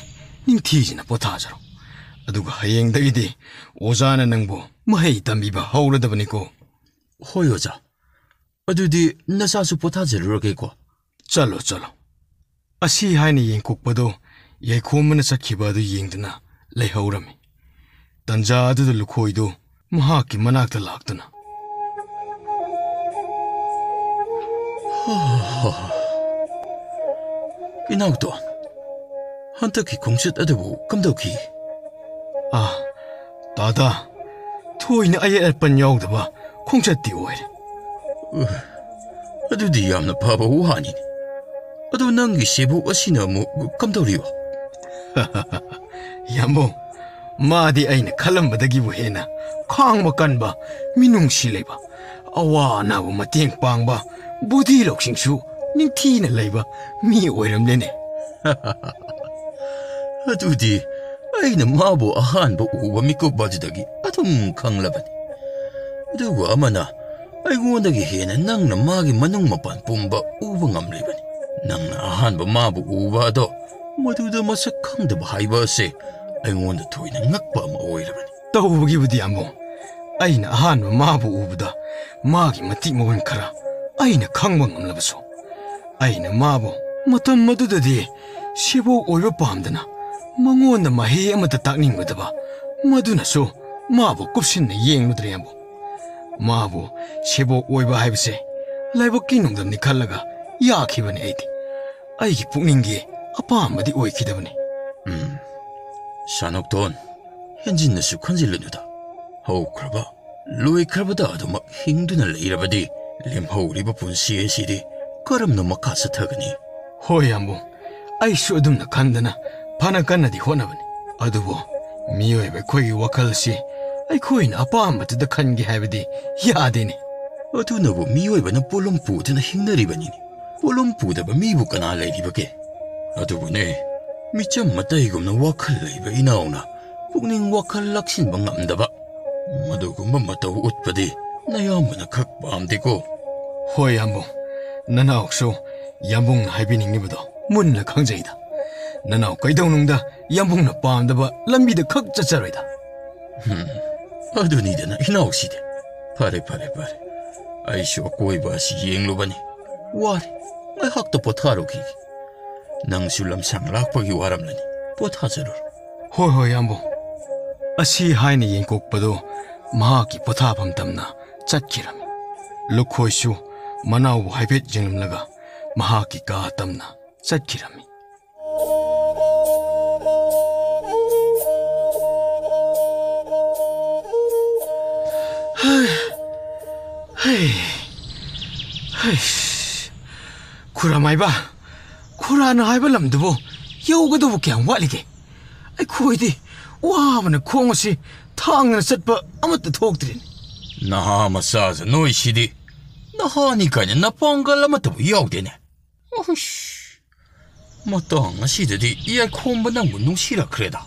ꯅꯤꯡꯊꯤꯖꯅ ꯄꯣꯊꯥꯖꯔꯣ꯫ ꯑꯗꯨꯒ ꯍꯌꯦꯡꯗꯒꯤꯗꯤ ꯑꯣꯖꯥꯅ ꯅꯪꯕꯨ ꯃꯍꯩ ꯇꯝꯕꯤꯕ ꯍꯧꯔꯗꯕꯅꯤꯀꯣ꯫ ꯍꯣꯏ ꯑꯣꯖꯥ, ꯑꯗꯨꯗꯤ ꯅꯆꯥꯁꯨ ꯄꯣꯊꯥꯖꯔꯨꯔꯒꯦꯀꯣ꯫ ꯆꯠꯂꯣ, ꯆꯠꯂꯣ꯫ ꯑꯁꯤ ꯍꯥꯏꯅ ꯌꯦꯡꯀꯣꯛꯄꯗꯨ ꯌꯥꯏꯈꯣꯝꯕꯅ ꯆꯠꯈꯤꯕ ꯑꯗꯨ ꯌꯦꯡꯗꯨꯅ ꯂꯩꯍꯧꯔꯝꯃꯤ꯫ ꯇꯟꯖꯥ ꯑꯗꯨꯗ ꯂꯨꯈꯣꯏꯗꯨ ꯃꯍꯥꯛꯀꯤ ꯃꯅꯥꯛꯇ ꯂꯥꯛꯇꯨꯅ, ꯏꯅꯥꯎꯇꯣꯟ, ꯍꯟꯗꯛꯀꯤ ꯈꯣꯡꯆꯠ ꯑꯗꯨꯕꯨ ꯀꯝꯗꯧꯈꯤ? ꯑꯥ, ꯇꯥꯗꯥ, ꯊꯣꯏꯅ ꯑꯌꯦꯠ ꯑꯄꯟ ꯌꯥꯎꯗꯕ ꯈꯣꯡꯆꯠꯇꯤ ꯑꯣꯏꯔꯦ꯫ ꯑꯗꯨꯗꯤ ꯌꯥꯝꯅ ꯐꯕ ꯋꯥꯅꯤꯅꯦ꯫ ꯑꯗꯨ ꯅꯪꯒꯤ ꯁꯦꯕꯣꯛ ꯑꯁꯤꯅ ꯑꯃꯨꯛ ꯀꯝꯗꯧꯔꯤꯕ? ꯌꯥꯝꯕꯨꯡ, ꯃꯥꯗꯤ ꯑꯩꯅ ꯈꯜꯂꯝꯕꯗꯒꯤꯕꯨ ꯍꯦꯟꯅ ꯈꯥꯡꯕ ꯀꯟꯕ, ꯃꯤꯅꯨꯡꯁꯤ ꯂꯩꯕ, ꯑꯋꯥ ꯑꯅꯥꯕꯨ ꯃꯇꯦꯡ ꯄꯥꯡꯕ, ꯕꯨꯙꯤ ꯂꯧꯁꯤꯡꯁꯨ ꯅꯤꯡꯊꯤꯅ ꯂꯩꯕ ꯃꯤ ꯑꯣꯏꯔꯝꯂꯦꯅꯦ꯫ ꯑꯗꯨꯗꯤ ꯑꯩꯅ ꯃꯥꯕꯨ ꯑꯍꯥꯟꯕ ꯎꯕ ꯃꯤꯀꯨꯞ ꯑꯗꯨꯗꯒꯤ ꯑꯗꯨꯝ ꯈꯪꯂꯕꯅꯤ꯫ ꯑꯗꯨꯒ ꯑꯃꯅ, ꯑꯩꯉꯣꯟꯗꯒꯤ ꯍꯦꯟꯅ ꯅꯪꯅ ꯃꯥꯒꯤ ꯃꯅꯨꯡ ꯃꯄꯥꯟ ꯄꯨꯝꯕ ꯎꯕ ꯉꯝꯂꯤꯕꯅꯤ꯫ ꯅꯪꯅ ꯑꯍꯥꯟꯕ ꯃꯥꯕꯨ ꯎꯕ ꯑꯗꯣ, ꯃꯗꯨꯗ ꯃꯁꯛ ꯈꯪꯗꯕ ꯍꯥꯏꯕ ꯑꯁꯦ ꯑꯩꯉꯣꯟꯗ ꯊꯣꯏꯅ ꯉꯛꯄ ꯑꯃ ꯑꯣꯏꯔꯕꯅꯤ꯫ ꯇꯧꯕꯒꯤꯕꯨꯗꯤ ꯑꯃꯨꯛ ꯑꯩꯅ ꯑꯍꯥꯟꯕ ꯃꯥꯕꯨ ꯎꯕꯗ ꯃꯥꯒꯤ ꯃꯇꯤꯛ ꯃꯒꯨꯟ ꯈꯔ ꯑꯩꯅ ꯈꯪꯕ ꯉꯝꯂꯕꯁꯨ, ꯑꯩꯅ ꯃꯥꯕꯨ ꯃꯇꯝ ꯑꯗꯨꯗꯗꯤ ꯁꯦꯕꯣꯛ ꯑꯣꯏꯕ ꯄꯥꯝꯗꯅ ꯃꯉꯣꯟꯗ ꯃꯍꯩ ꯑꯃꯠꯇ ꯇꯥꯛꯅꯤꯡꯂꯨꯗꯕ, ꯃꯗꯨꯅꯁꯨ ꯃꯥꯕꯨ ꯀꯨꯞꯁꯤꯟꯅ ꯌꯦꯡꯂꯨꯗ꯭ꯔꯦ ꯑꯃꯨꯛ꯫ ꯃꯥꯕꯨ ꯁꯦꯕꯣꯛ ꯑꯣꯏꯕ ꯍꯥꯏꯕꯁꯦ ꯂꯥꯏꯕꯛꯀꯤ ꯅꯣꯡꯗꯝꯅꯤ ꯈꯜꯂꯒ ꯌꯥꯈꯤꯕꯅꯤ ꯑꯩꯗꯤ꯫ ꯑꯩꯒꯤ ꯄꯨꯛꯅꯤꯡꯒꯤ ꯑꯄꯥꯝꯕꯗꯤ ꯑꯣꯏꯈꯤꯗꯕꯅꯤ꯫ ꯎꯝ, ꯁꯥꯅꯣꯛꯇꯣꯟ, ꯍꯦꯟꯖꯤꯟꯅꯁꯨ ꯈꯟꯖꯤꯜꯂꯨꯅꯨꯗ꯫ ꯍꯧꯈ꯭ꯔꯕ, ꯂꯣꯏꯈ꯭ꯔꯕꯗ ꯑꯗꯨꯃꯛ ꯍꯤꯡꯗꯨꯅ ꯂꯩꯔꯕꯗꯤ ꯂꯦꯝꯍꯧꯔꯤꯕ ꯄꯨꯟꯁꯤ ꯑꯁꯤꯗꯤ ꯀꯔꯝꯅ ꯃꯈꯥ ꯆꯠꯊꯒꯅꯤ? ꯍꯣꯏ, ꯌꯥꯝꯕꯨꯡ, ꯑꯩꯁꯨ ꯑꯗꯨꯝꯅ ꯈꯟꯗꯅ ꯐꯅ ꯀꯟꯅꯗꯤ ꯍꯣꯠꯅꯕꯅꯤ꯫ ꯑꯗꯨꯕꯨ ꯃꯤꯑꯣꯏꯕ ꯑꯩꯈꯣꯏꯒꯤ ꯋꯥꯈꯜꯁꯤ ꯑꯩꯈꯣꯏꯅ ꯑꯄꯥꯝꯕꯗꯨꯗ ꯈꯟꯒꯦ ꯍꯥꯏꯕꯗꯤ ꯌꯥꯗꯦꯅꯦ꯫ ꯑꯗꯨꯅꯕꯨ ꯃꯤꯑꯣꯏꯕꯅ ꯄꯣꯠꯂꯨꯝ ꯄꯨꯗꯨꯅ ꯍꯤꯡꯅꯔꯤꯕꯅꯤꯅꯦ꯫ ꯄꯣꯠꯂꯨꯝ ꯄꯨꯗꯕ ꯃꯤꯕꯨ ꯀꯅꯥ ꯂꯩꯔꯤꯕꯒꯦ? ꯑꯗꯨꯕꯨꯅꯦ, ꯃꯤꯆꯝ ꯑꯇꯩꯒꯨꯝꯅ ꯋꯥꯈꯜ ꯂꯩꯕ ꯏꯅꯥꯎꯅ ꯄꯨꯛꯅꯤꯡ ꯋꯥꯈꯜ ꯂꯥꯛꯁꯤꯟꯕ ꯉꯝꯗꯕ, ꯃꯗꯨꯒꯨꯝꯕ ꯃꯇꯧ ꯎꯠꯄꯗꯤ ꯅꯌꯥꯝꯕꯅ ꯈꯛ ꯄꯥꯝꯗꯦꯀꯣ꯫ ꯍꯣꯏ, ꯌꯥꯝꯕꯨꯡ, ꯅꯅꯥꯎꯁꯨ ꯌꯥꯝꯕꯨꯡꯅ ꯍꯥꯏꯕꯤꯅꯤꯡꯉꯤꯕꯗꯣ ꯃꯨꯟꯅ ꯈꯪꯖꯩꯗ꯫ ꯅꯅꯥꯎ ꯀꯩꯗꯧꯅꯨꯡꯗ ꯌꯥꯝꯕꯨꯡꯅ ꯄꯥꯝꯗꯕ ꯂꯝꯕꯤꯗ ꯈꯛ ꯆꯠꯆꯔꯣꯏꯗ꯫ ꯍꯝ, ꯑꯗꯨꯅꯤꯗꯅ ꯏꯅꯥꯎꯁꯤꯗꯤ꯫ ꯐꯔꯦ, ꯐꯔꯦ, ꯐꯔꯦ꯫ ꯑꯩꯁꯨ ꯑꯀꯣꯏꯕ ꯑꯁꯤ ꯌꯦꯡꯂꯨꯕꯅꯤ꯫ ꯋꯥꯔꯦ꯫ ꯉꯥꯏꯍꯥꯛꯇ ꯄꯣꯊꯥꯔꯨꯈꯤꯒꯦ꯫ ꯅꯪꯁꯨ ꯂꯝꯁꯥꯡ ꯂꯥꯛꯄꯒꯤ ꯋꯥꯔꯝꯂꯅꯤ꯫ ꯄꯣꯊꯥꯖꯔꯨꯔꯣ꯫ ꯍꯣꯏ, ꯍꯣꯏ, ꯌꯥꯝꯕꯨꯡ꯫ ꯑꯁꯤ ꯍꯥꯏꯅ ꯌꯦꯡꯀꯣꯛꯄꯗꯨ ꯃꯍꯥꯛꯀꯤ ꯄꯣꯊꯥꯐꯝ ꯇꯝꯅ ꯆꯠꯈꯤꯔꯝꯃꯤ꯫ ꯂꯨꯈꯣꯏꯁꯨ ꯃꯅꯥꯎꯕꯨ ꯍꯥꯏꯐꯦꯠ ꯌꯦꯡꯂꯝꯂꯒ ꯃꯍꯥꯛꯀꯤ ꯀꯥ ꯇꯝꯅ ꯆꯠꯈꯤꯔꯝꯃꯤ꯫ ꯍꯩ, ꯍꯩ, ꯍꯩ꯫ ꯈꯨꯔꯥ ꯃꯥꯏꯕ, ꯈꯨꯔꯥꯅ ꯍꯥꯏꯕ ꯂꯝꯗꯨꯕꯨ ꯌꯧꯒꯗꯧꯕ ꯀꯌꯥꯝ ꯋꯥꯠꯂꯤꯒꯦ? ꯑꯩꯈꯣꯏꯗꯤ ꯋꯥꯕꯅ ꯈꯣꯡ ꯑꯁꯤ ꯊꯥꯡꯗꯅ ꯆꯠꯄ ꯑꯃꯠꯇ ꯊꯣꯛꯇ꯭ꯔꯤꯅꯤ꯫ ꯅꯍꯥ ꯃꯆꯥꯁꯨ ꯅꯣꯏꯁꯤꯗꯤ, ꯅꯍꯥꯅꯤ ꯀꯥꯏꯅ ꯅꯄꯥꯡꯒꯜ ꯑꯃꯠꯇꯕꯨ ꯌꯥꯎꯗꯦꯅꯦ꯫ ꯎꯍꯨꯁ! ꯃꯇꯥꯡ ꯑꯁꯤꯗꯗꯤ ꯌꯥꯏꯈꯣꯝꯕ ꯅꯪꯕꯨ ꯅꯨꯡꯁꯤꯔꯛꯈ꯭ꯔꯦꯗ꯫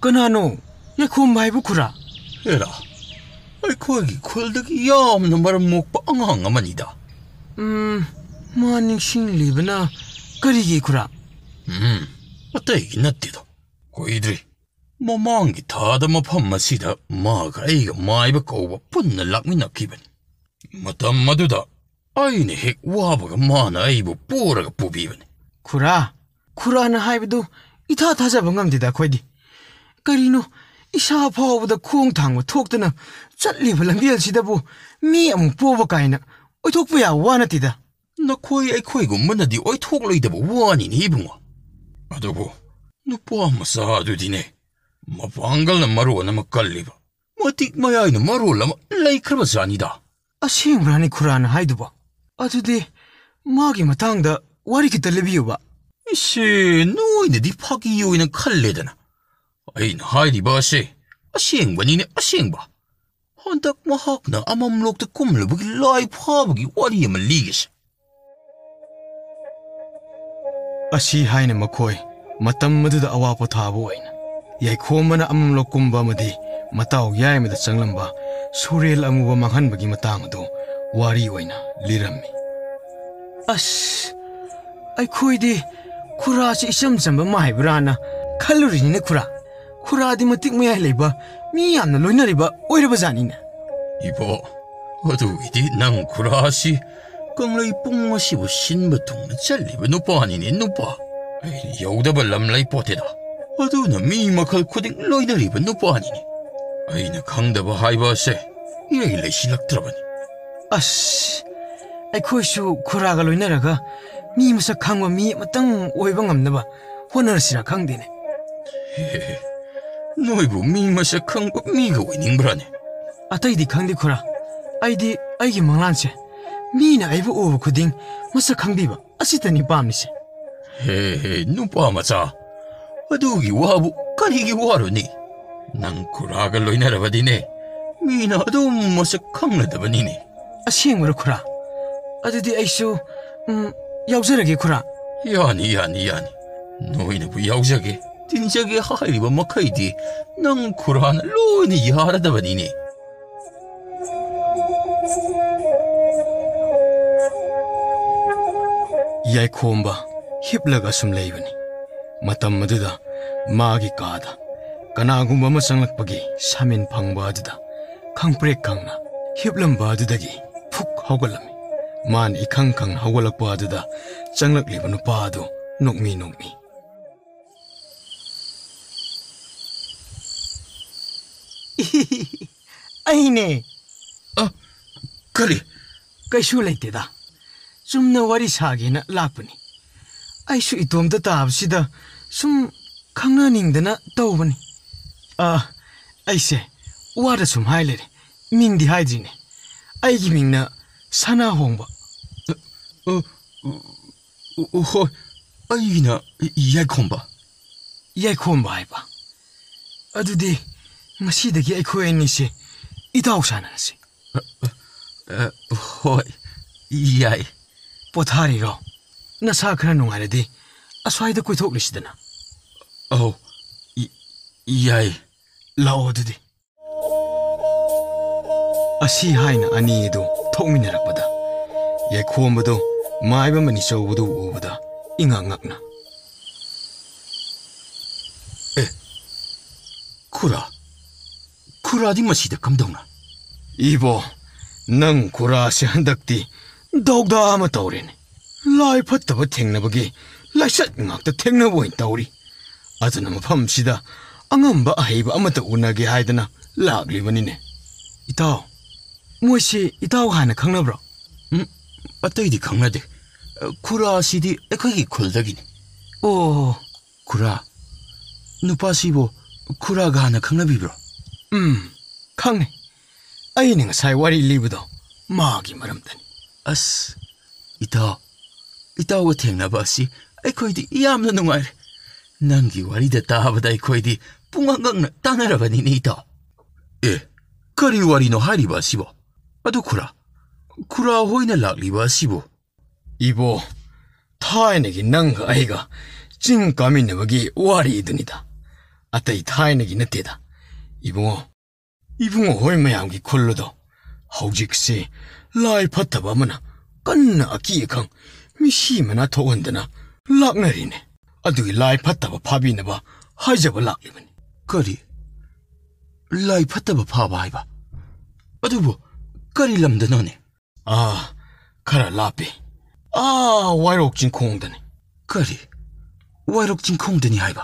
ꯀꯅꯥꯅꯣ ꯌꯥꯏꯈꯣꯝꯕ ꯍꯥꯏꯕꯨ, ꯈꯨꯔꯥ? ꯍꯦꯔꯥ, ꯑꯩꯈꯣꯏꯒꯤ ꯈꯨꯜꯗꯒꯤ ꯌꯥꯝꯅ ꯃꯔꯝ ꯃꯣꯛꯄ ꯑꯉꯥꯡ ꯑꯃꯅꯤꯗ꯫ ꯎꯝ, ꯃꯥ ꯅꯤꯡꯁꯤꯡꯂꯤꯕꯅ ꯀꯔꯤꯒꯤ, ꯈꯨꯔꯥ? ꯎꯝ, ꯑꯇꯩꯒꯤ ꯅꯠꯇꯦꯗ꯫ ꯀꯨꯏꯗ꯭ꯔꯤ, ꯃꯃꯥꯡꯒꯤ ꯊꯥꯗ ꯃꯐꯝ ꯑꯁꯤꯗ ꯃꯥꯒ ꯑꯩꯒ ꯃꯥꯏꯕ ꯀꯧꯕ ꯄꯨꯟꯅ ꯂꯥꯛꯃꯤꯟꯅꯈꯤꯕꯅꯤ꯫ ꯃꯇꯝ ꯑꯗꯨꯗ ꯑꯩꯅ ꯍꯦꯛ ꯋꯥꯕꯒ ꯃꯥꯅ ꯑꯩꯕꯨ ꯄꯣꯔꯒ ꯄꯨꯕꯤꯕꯅꯤ꯫ ꯈꯨꯔꯥ, ꯈꯨꯔꯥꯅ ꯍꯥꯏꯕꯗꯨ ꯏꯊꯥ ꯊꯥꯖꯕ ꯉꯝꯗꯦꯗ ꯑꯩꯈꯣꯏꯗꯤ꯫ ꯀꯔꯤꯅꯣ, ꯏꯁꯥ ꯐꯥꯎꯕꯗ ꯈꯣꯡ ꯊꯥꯡꯕ ꯊꯣꯛꯇꯅ ꯆꯠꯂꯤꯕ ꯂꯝꯕꯦꯜꯁꯤꯗꯕꯨ ꯃꯤ ꯑꯃꯨꯛ ꯄꯣꯕ ꯀꯥꯏꯅ ꯑꯣꯏꯊꯣꯛꯄ ꯌꯥꯕ ꯋꯥ ꯅꯠꯇꯦꯗ꯫ ꯅꯈꯣꯏ ꯑꯩꯈꯣꯏꯒꯨꯝꯕꯅꯗꯤ ꯑꯣꯏꯊꯣꯛꯂꯣꯏꯗꯕ ꯋꯥꯅꯤꯅꯦ ꯏꯕꯨꯡꯉꯣ꯫ ꯑꯗꯨꯕꯨ ꯅꯨꯄꯥ ꯃꯆꯥ ꯑꯗꯨꯗꯤꯅꯦ, ꯃꯄꯥꯡꯒꯜꯅ ꯃꯔꯣꯟ ꯑꯃ ꯀꯜꯂꯤꯕ, ꯃꯇꯤꯛ ꯃꯌꯥꯏꯅ ꯃꯔꯣꯜ ꯑꯃ ꯂꯩꯈ꯭ꯔꯕ ꯖꯥꯅꯤꯗ꯫ ꯑꯁꯦꯡꯕ꯭ꯔꯥꯅꯦ ꯈꯨꯔꯥꯅ ꯍꯥꯏꯗꯨꯕꯣ? ꯑꯗꯨꯗꯤ ꯃꯥꯒꯤ ꯃꯇꯥꯡꯗ ꯋꯥꯔꯤ ꯈꯤꯇ ꯂꯤꯕꯤꯌꯨꯕ꯫ ꯏꯁꯦ, ꯅꯣꯏꯅꯗꯤ ꯐꯥꯒꯤ ꯑꯣꯏꯅ ꯈꯜꯂꯦꯗꯅ꯫ ꯑꯩꯅ ꯍꯥꯏꯔꯤꯕ ꯑꯁꯦ ꯑꯁꯦꯡꯕꯅꯤꯅꯦ, ꯑꯁꯦꯡꯕ꯫ ꯍꯟꯗꯛ ꯃꯍꯥꯛꯅ ꯑꯃꯝꯂꯣꯛꯇ ꯀꯨꯝꯂꯨꯕꯒꯤ ꯂꯥꯏ ꯐꯥꯕꯒꯤ ꯋꯥꯔꯤ ꯑꯃ ꯂꯤꯒꯦꯁꯦ꯫ ꯑꯁꯤ ꯍꯥꯏꯅ ꯃꯈꯣꯏ ꯃꯇꯝ ꯑꯗꯨꯗ ꯑꯋꯥ ꯄꯣꯊꯥꯕ ꯑꯣꯏꯅ ꯌꯥꯏꯈꯣꯝꯕꯅ ꯑꯃꯝꯂꯣꯛ ꯀꯨꯝꯕ ꯑꯃꯗꯤ ꯃꯇꯥꯎ ꯌꯥꯏꯃꯗ ꯆꯪꯂꯝꯕ ꯁꯨꯔꯦꯜ ꯑꯃꯨꯕ ꯃꯥꯡꯍꯟꯕꯒꯤ ꯃꯇꯥꯡ ꯑꯗꯨ ꯋꯥꯔꯤ ꯑꯣꯏꯅ ꯂꯤꯔꯝꯃꯤ꯫ ꯑꯁ, ꯑꯩꯈꯣꯏꯗꯤ ꯈꯨꯔꯥꯁꯤ ꯏꯆꯝ ꯆꯝꯕ ꯃꯥꯏꯕ꯭ꯔꯥꯅ ꯈꯜꯂꯨꯔꯤꯅꯤꯅꯦ ꯈꯨꯔꯥ꯫ ꯈꯨꯔꯥꯗꯤ ꯃꯇꯤꯛ ꯃꯌꯥꯏ ꯂꯩꯕ, ꯃꯤ ꯌꯥꯝꯅ ꯂꯣꯏꯅꯔꯤꯕ ꯑꯣꯏꯔꯕ ꯖꯥꯠꯅꯤꯅꯦ꯫ ꯏꯕꯣ, ꯑꯗꯨꯒꯤꯗꯤ ꯅꯪ ꯈꯨꯔꯥꯁꯤ ꯀꯪꯂꯩ ꯄꯨꯡ ꯑꯁꯤꯕꯨ ꯁꯤꯟꯕ ꯊꯨꯡꯅ ꯆꯠꯂꯤꯕ ꯅꯨꯄꯥꯅꯤꯅꯦ, ꯅꯨꯄꯥ꯫ ꯑꯩꯅ ꯌꯧꯗꯕ ꯂꯝ ꯂꯩ ꯄꯣꯠꯇꯦꯗ꯫ ꯑꯗꯨꯅ ꯃꯤ ꯃꯈꯜ ꯈꯨꯗꯤꯡ ꯂꯣꯏꯅꯔꯤꯕ ꯅꯨꯄꯥꯅꯤꯅꯦ꯫ ꯑꯩꯅ ꯈꯪꯗꯕ ꯍꯥꯏꯕ ꯑꯁꯦ ꯏꯔꯩ ꯂꯩꯁꯤꯜꯂꯛꯇ꯭ꯔꯕꯅꯤ꯫ ꯑꯁ, ꯑꯩꯈꯣꯏꯁꯨ ꯈꯨꯔꯥꯒ ꯂꯣꯏꯅꯔꯒ ꯃꯤ ꯃꯁꯛ ꯈꯪꯕ ꯃꯤ ꯑꯃꯇꯪ ꯑꯣꯏꯕ ꯉꯝꯅꯕ ꯍꯣꯠꯅꯔꯁꯤꯔꯥ ꯈꯪꯗꯦꯅꯦ꯫ ꯍꯦ, ꯅꯣꯏꯕꯨ ꯃꯤ ꯃꯁꯛ ꯈꯪꯕ ꯃꯤꯒ ꯑꯣꯏꯅꯤꯡꯕ꯭ꯔꯥꯅꯦ? ꯑꯇꯩꯗꯤ ꯈꯪꯗꯦ ꯈꯨꯔꯥ, ꯑꯩꯗꯤ ꯑꯩꯒꯤ ꯃꯪꯂꯥꯟꯁꯦ ꯃꯤꯅ ꯑꯩꯕꯨ ꯎꯕ ꯈꯨꯗꯤꯡ ꯃꯁꯛ ꯈꯪꯕꯤꯕ ꯑꯁꯤꯇꯅꯤ ꯄꯥꯝꯃꯤꯁꯦ꯫ ꯍꯦ, ꯍꯦ, ꯅꯨꯄꯥ ꯃꯆꯥ, ꯑꯗꯨꯒꯤ ꯋꯥꯕꯨ ꯀꯔꯤꯒꯤ ꯋꯥꯔꯨꯅꯤ? ꯅꯪ ꯈꯨꯔꯥꯒ ꯂꯣꯏꯅꯔꯕꯗꯤꯅꯦ, ꯃꯤꯅ ꯑꯗꯨꯝ ꯃꯁꯛ ꯈꯪꯂꯗꯕꯅꯤꯅꯦ꯫ ꯑꯁꯦꯡꯕꯔꯣ ꯈꯨꯔꯥ? ꯑꯗꯨꯗꯤ ꯑꯩꯁꯨ, ꯎꯝ, ꯌꯥꯎꯖꯔꯒꯦ ꯈꯨꯔꯥ꯫ ꯌꯥꯅꯤ, ꯌꯥꯅꯤ, ꯌꯥꯅꯤ꯫ ꯅꯣꯏꯅꯕꯨ ꯌꯥꯎꯖꯒꯦ, ꯇꯤꯟꯖꯒꯦ ꯍꯥꯏꯔꯤꯕ ꯃꯈꯩꯗꯤ ꯅꯪ ꯈꯨꯔꯥꯅ ꯂꯣꯏꯅ ꯌꯥꯔꯗꯕꯅꯤꯅꯦ꯫ ꯌꯥꯏꯈꯣꯝꯕ ꯍꯤꯞꯂꯒ ꯁꯨꯝ ꯂꯩꯕꯅꯤ꯫ ꯃꯇꯝ ꯑꯗꯨꯗ ꯃꯥꯒꯤ ꯀꯥꯗ ꯀꯅꯥꯒꯨꯝꯕ ꯑꯃ ꯆꯪꯂꯛꯄꯒꯤ ꯁꯥꯃꯤꯟ ꯐꯪꯕ ꯑꯗꯨꯗ ꯈꯪꯄ꯭ꯔꯦꯛ ꯈꯪꯅ ꯍꯤꯞꯂꯝꯕ ꯑꯗꯨꯗꯒꯤ ꯐꯨꯛ ꯍꯧꯒꯠꯂꯝꯃꯤ꯫ ꯃꯥꯅ ꯏꯈꯪ ꯈꯪꯅ ꯍꯧꯒꯠꯂꯛꯄ ꯑꯗꯨꯗ ꯆꯪꯂꯛꯂꯤꯕ ꯅꯨꯄꯥ ꯑꯗꯨ ꯅꯣꯛꯃꯤ ꯅꯣꯛꯃꯤ꯫ ꯑꯩꯅꯦ꯫ ꯑ, ꯀꯔꯤ? ꯀꯩꯁꯨ ꯂꯩꯇꯦꯗ꯫ ꯆꯨꯝꯅ ꯋꯥꯔꯤ ꯁꯥꯒꯦꯅ ꯂꯥꯛꯄꯅꯤ꯫ ꯑꯩꯁꯨ ꯏꯇꯣꯝꯇ ꯇꯥꯕꯁꯤꯗ ꯁꯨꯝ ꯈꯪꯅꯅꯤꯡꯗꯅ ꯇꯧꯕꯅꯤ꯫ ꯑ, ꯑꯩꯁꯦ ꯋꯥꯗ ꯁꯨꯝ ꯍꯥꯏ ꯂꯩꯔꯦ꯫ ꯃꯤꯡꯗꯤ ꯍꯥꯏꯗ꯭ꯔꯤꯅꯦ꯫ ꯑꯩꯒꯤ ꯃꯤꯡꯅ ꯁꯅꯥꯍꯣꯡꯕ꯫ ꯑ, ꯑ, ꯑ, ꯍꯣꯏ, ꯑꯩꯒꯤꯅ ꯌꯥꯏꯈꯣꯝꯕ꯫ ꯌꯥꯏꯈꯣꯝꯕ ꯍꯥꯏꯕ? ꯑꯗꯨꯗꯤ ꯉꯁꯤꯗꯒꯤ ꯑꯩꯈꯣꯏ ꯑꯅꯤꯁꯦ ꯏꯇꯥꯎ ꯁꯥꯟꯅꯔꯁꯤ꯫ ꯑ, ꯑ, ꯑ, ꯍꯣꯏ, ꯌꯥꯏ꯫ ꯄꯣꯊꯥꯔꯤꯔꯣ? ꯅꯁꯥ ꯈꯔ ꯅꯨꯡꯉꯥꯏꯔꯗꯤ ꯑꯁ꯭ꯋꯥꯏꯗ ꯀꯣꯏꯊꯣꯛꯂꯨꯁꯤꯗꯅ꯫ ꯑꯧ, ꯏ-, ꯌꯥꯏ꯫ ꯂꯥꯛꯑꯣ ꯑꯗꯨꯗꯤ꯫ ꯑꯁꯤ ꯍꯥꯏꯅ ꯑꯅꯤ ꯑꯗꯨ ꯊꯣꯛꯃꯤꯟꯅꯔꯛꯄꯗ, ꯌꯥꯏꯈꯣꯝꯕꯗꯨ ꯃꯥꯏꯕ ꯃꯅꯤꯆꯧꯕꯗꯨ ꯎꯕꯗ ꯏꯉꯛ ꯉꯛꯅ, "ꯑꯦ, ꯈꯨꯔꯥ, ꯈꯨꯔꯥꯗꯤ ꯃꯁꯤꯗ ꯀꯝꯗꯧꯅ?" "ꯏꯕꯣ, ꯅꯪ ꯈꯨꯔꯥꯁꯦ ꯍꯟꯗꯛꯇꯤ ꯗꯧꯗꯥ ꯑꯃ ꯇꯧꯔꯦꯅꯦ꯫ ꯂꯥꯏ ꯐꯠꯇꯕ ꯊꯦꯡꯅꯕꯒꯤ ꯂꯥꯏꯆꯠ ꯉꯥꯛꯇ ꯊꯦꯡꯅꯕ ꯑꯣꯏꯅ ꯇꯧꯔꯤ꯫ ꯑꯗꯨꯅ ꯃꯐꯝꯁꯤꯗ ꯑꯉꯝꯕ ꯑꯍꯩꯕ ꯑꯃꯠꯇ ꯎꯅꯒꯦ ꯍꯥꯏꯗꯅ ꯂꯥꯛꯂꯤꯕꯅꯤꯅꯦ꯫" "ꯏꯇꯥꯎ, ꯃꯣꯏꯁꯤ ꯏꯇꯥꯎ ꯍꯥꯟꯅ ꯈꯪꯅꯕ꯭ꯔꯣ?" "ꯎꯝ, ꯑꯇꯩꯗꯤ ꯈꯪꯅꯗꯦ꯫ ꯈꯨꯔꯥꯁꯤꯗꯤ ꯑꯩꯈꯣꯏꯒꯤ ꯈꯨꯜꯗꯒꯤꯅꯤ꯫" "ꯑꯣ꯫" "ꯈꯨꯔꯥ, ꯅꯨꯄꯥꯁꯤꯕꯨ ꯈꯨꯔꯥꯒ ꯍꯥꯟꯅ ꯈꯪꯅꯕꯤꯕ꯭ꯔꯣ?" "ꯎꯝ, ꯈꯪꯅꯩ꯫ ꯑꯩꯅ ꯉꯁꯥꯏ ꯋꯥꯔꯤ ꯂꯤꯕꯗꯣ ꯃꯥꯒꯤ ꯃꯔꯝꯗꯅꯤ꯫" "ꯑꯁ, ꯏꯇꯥꯎ, ꯏꯇꯥꯎꯒ ꯊꯦꯡꯅꯕ ꯑꯁꯤ ꯑꯩꯈꯣꯏꯗꯤ ꯌꯥꯝꯅ ꯅꯨꯡꯉꯥꯏꯔꯦ꯫ ꯅꯪꯒꯤ ꯋꯥꯔꯤꯗ ꯇꯥꯕꯗ ꯑꯩꯈꯣꯏꯗꯤ ꯄꯨꯡꯉꯛ ꯉꯛꯅ ꯇꯥꯟꯅꯔꯕꯅꯤꯅꯦ, ꯏꯇꯥꯎ꯫" "ꯑꯦ, ꯀꯔꯤ ꯋꯥꯔꯤꯅꯣ ꯍꯥꯏꯔꯤꯕ ꯑꯁꯤꯕꯣ? ꯑꯗꯨ ꯈꯨꯔꯥ, ꯈꯨꯔꯥ ꯍꯣꯏꯅ ꯂꯥꯛꯂꯤꯕ ꯑꯁꯤꯕꯨ?" "ꯏꯕꯣ, ꯊꯥꯏꯅꯒꯤ ꯅꯪꯒ ꯑꯩꯒ ꯆꯤꯡ ꯀꯥꯃꯤꯟꯅꯕꯒꯤ ꯋꯥꯔꯤꯗꯨꯅꯤꯗ꯫ ꯑꯇꯩ ꯊꯥꯏꯅꯒꯤ ꯅꯠꯇꯦꯗ꯫ ꯏꯕꯨꯡꯉꯣ, ꯏꯕꯨꯡꯉꯣ ꯍꯣꯏ ꯃꯌꯥꯝꯒꯤ ꯈꯨꯜ ꯑꯗꯣ ꯍꯧꯖꯤꯛꯁꯤ ꯂꯥꯏ ꯐꯠꯇꯕ ꯑꯃꯅ ꯀꯟꯅ ꯑꯀꯤ ꯑꯈꯪ, ꯃꯤꯁꯤ ꯃꯅꯥ ꯊꯣꯛꯍꯟꯗꯅ ꯂꯥꯛꯅꯔꯤꯅꯦ꯫ ꯑꯗꯨꯒꯤ ꯂꯥꯏ ꯐꯠꯇꯕ ꯐꯥꯕꯤꯅꯕ ꯍꯥꯏꯖꯕ ꯂꯥꯛꯂꯤꯕꯅꯤ꯫" "ꯀꯔꯤ? ꯂꯥꯏ ꯐꯠꯇꯕ ꯐꯥꯕ ꯍꯥꯏꯕ? ꯑꯗꯨꯕꯨ ꯀꯔꯤ ꯂꯝꯗꯅꯣꯅꯦ?" "ꯑꯥ, ꯈꯔ ꯂꯥꯞꯄꯤ꯫ ꯑꯥ, ꯋꯥꯏꯔꯣꯛ ꯆꯤꯡꯈꯣꯡꯗꯅꯤ꯫" "ꯀꯔꯤ? ꯋꯥꯏꯔꯣꯛ ꯆꯤꯡꯈꯣꯡꯗꯅꯤ ꯍꯥꯏꯕ?